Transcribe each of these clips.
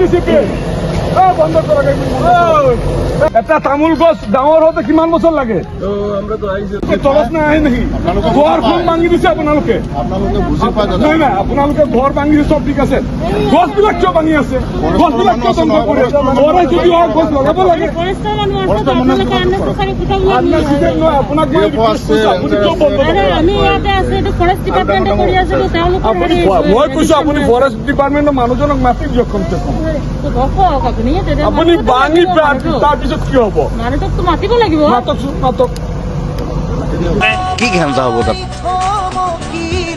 DCP, বন্ধ কৰক, এক মিনিট বন্ধ কৰক। এটা তামোল গছ ডাঙৰ হওঁতে কিমান বছৰ লাগে? তলত নাই আহে নেকি? ঘৰখন ভাঙি দিছে আপোনালোকে। আপোনালোকে বুজি পায় দাদা। নাই নাই, আপোনালোকে ঘৰ ভাঙিছে, চব ঠিক আছে। গছবিলাক কিয় ভাঙি আছে? গছবিলাক কিয় ধ্বংস কৰি আছে? ঘৰে যদি হয় গছ লগাব লাগে। ফৰেষ্টৰ মানুহ আছে তো, আপোনালোকে আননেচেচাৰী কথাবিলাক আননেচেচাৰী নহয়, আপোনাক মই DFO request আছে, কৰিছো, আপুনি কিয় বন্ধ আৰে কৰে? আমি ইয়াতে আছো, এইটো ফৰেষ্ট ডিপাৰ্টমেণ্টে কৰি আছে তো, তেওঁলোকৰ আপুনি হেৰি মই কৈছো, আপুনি ফৰেষ্ট ডিপাৰ্টমেণ্টৰ মানুহজনক মাতি দিয়ক কমচে কম। কওক আপুনি তেতিয়া আপুনি মানুহটোক ভাঙি মাতিব মানুহটোক। তাৰপিছত কি হ'ব? মানুহটোকতো মাতিব লাগিব। মাতকচোন, মাতক। কি ঘেণ্টা হ'ব তাত?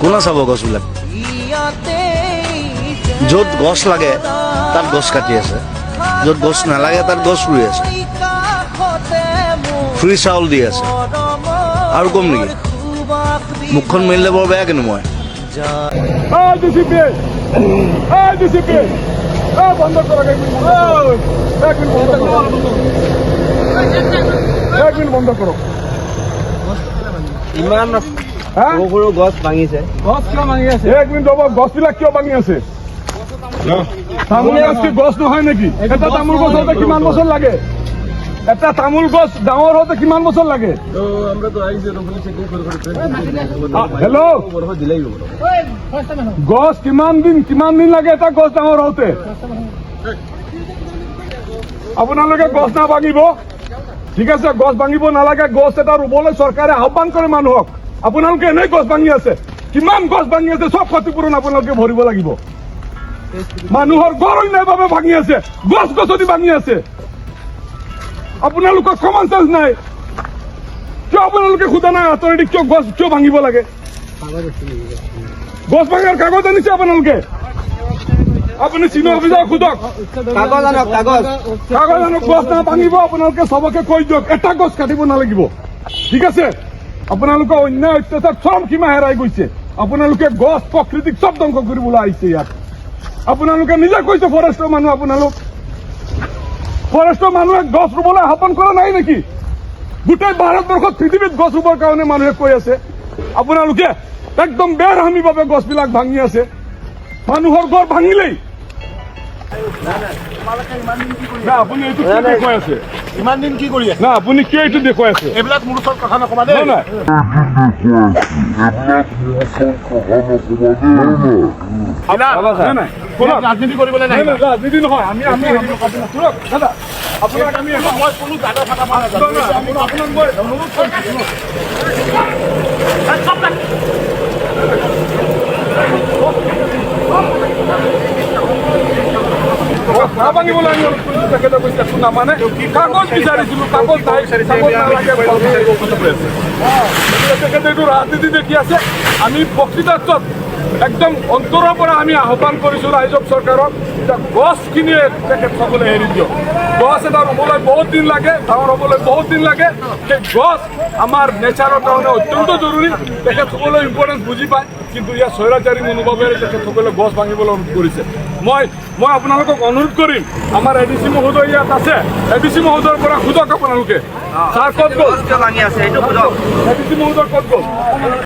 কোনে চাব গছবিলাক? য'ত গছ লাগে তাত গছ কাটি আছে, য'ত গছ নালাগে তাত গছ ৰুই আছে, ফ্ৰী চাউল দি আছে। আৰু কম নেকি? মুখখন মেলিলে বৰ বেয়া কিন্তু মই। ডিচিপি, ডিচিপি, বন্ধ কৰক, এক মিনিট বন্ধ কৰক। এক মিনিট বন্ধ কৰক, এক মিনিট বন্ধ কৰক। ইমান হা? সৰু সৰু গছ ভাঙিছে। গছ কিয় ভাঙি আছে? এক মিনিট ৰ'ব। গছবিলাক কিয় ভাঙি আছে? তামোল গছ কি গছ নহয় নেকি? এটা তামোল গছ হওঁতে কিমান বছৰ লাগে? এটা তামোল গছ ডাঙৰ হওঁতে কিমান বছৰ লাগে? হেল্ল', গছ কিমান দিন লাগে এটা গছ ডাঙৰ হওঁতে? আপোনালোকে গছ নাভাঙিব, ঠিক আছে? গছ ভাঙিব নালাগে। গছ এটা ৰুবলৈ চৰকাৰে আহ্বান কৰে মানুহক। আপোনালোকে এনেই গছ ভাঙি আছে। কিমান গছ ভাঙি আছে, চব ক্ষতিপূৰণ আপোনালোকে ভৰিব লাগিব। মানুহৰ ঘৰ অন্যায়ভাৱে ভাঙি আছে, গছ গছনি ভাঙি আছে। আপোনালোকৰ কমন চেন্স নাই কিয়? আপোনালোকে সোধা নাই অথৰিটি, কিয় গছ কিয় ভাঙিব লাগে? গছ ভাঙাৰ কাগজ আনিছে আপোনালোকে? আপুনি চিনিয়ৰ অফিচাৰক সোধক। কাগজ আনক, কাগজ। কাগজ আনক। গছ না ভাঙিব আপোনালোকে। চবকে কৈ দিয়ক, এটা গছ কাটিব নালাগিব, ঠিক আছে? আপোনালোকৰ অন্যায় অত্যাচাৰ চৰম সীমা হেৰাই গৈছে। আপোনালোকে গছ, প্ৰকৃতিক চব ধ্বংস কৰিবলৈ আহিছে ইয়াত। আপোনালোকে নিজে কৈছে ফৰেষ্টৰ মানুহ আপোনালোক। ফৰেষ্টৰ মানুহে গছ ৰুবলৈ আহ্বান কৰা নাই নেকি? গোটেই ভাৰতবৰ্ষত, পৃথিৱীত গছ ৰুবৰ কাৰণে মানুহে কৈ আছে। আপোনালোকে একদম বেৰহামীভাৱে গছবিলাক ভাঙি আছে। মানুহৰ ঘৰ ভাঙিলেই না। আপুনি এইটো কি দেখুৱাই আছে? ইমান দিন কি কৰি আছে? না, আপুনি কিয় এইটো দেখুৱাই আছে? এইবিলাক মোৰ ওচৰত কথা নকবা দেই। নাই নাই এইবিলাক মোৰ ওচৰত কথা নকবা দেই। নাই নাই, শুনক। ৰাজনীতি কৰিবলৈ নাই নাহিবা। নাই, ৰাজনীতি নহয়। আমি আমি শুনক দাদা, আপোনাক আমি মই কোনো দাদা ফাটা মই নাজানো। নাই, নাই, আপোনাক মই অনুৰোধ কৰিছোঁ, শুনক। নাভাঙিবলৈ আমি অনুৰোধ কৰিছোঁ। তেখেতে কৈছে একো নামানে। কাগজ বিচাৰিছিলো, কাগজ নাই, কাগজ নালাগে। গতিকে তেখেতে এইটো ৰাজনীতি দেখি আছে। আমি প্ৰকৃতাৰ্থত একদম অন্তৰৰ পৰা আমি আহ্বান কৰিছোঁ ৰাইজক, চৰকাৰক যে গছখিনিয়ে তেখেতসকলে এৰি দিয়ক। গছ এটা ৰুবলৈ বহুত দিন লাগে, ডাঙৰ হ'বলৈ বহুত দিন লাগে। সেই গছ আমাৰ নেচাৰৰ কাৰণে অত্যন্ত জৰুৰী। তেখেতসকলে ইম্পৰ্টেঞ্চ বুজি পায়, কিন্তু ইয়াত স্বৈৰাচাৰী মনোভাৱেৰে তেখেতসকলে গছ ভাঙিবলৈ অনুৰোধ কৰিছে। মই আপোনালোকক অনুৰোধ কৰিম, আমাৰ এ ডি চি মহোদয় ইয়াত আছে। এ ডি চি মহোদয়ৰ পৰা সোধক আপোনালোকে। ছাৰ ক'ত গ'ল? কিয় ভাঙি আছে এইটো সোধক। এ ডি চি মহোদয় ক'ত গ'ল?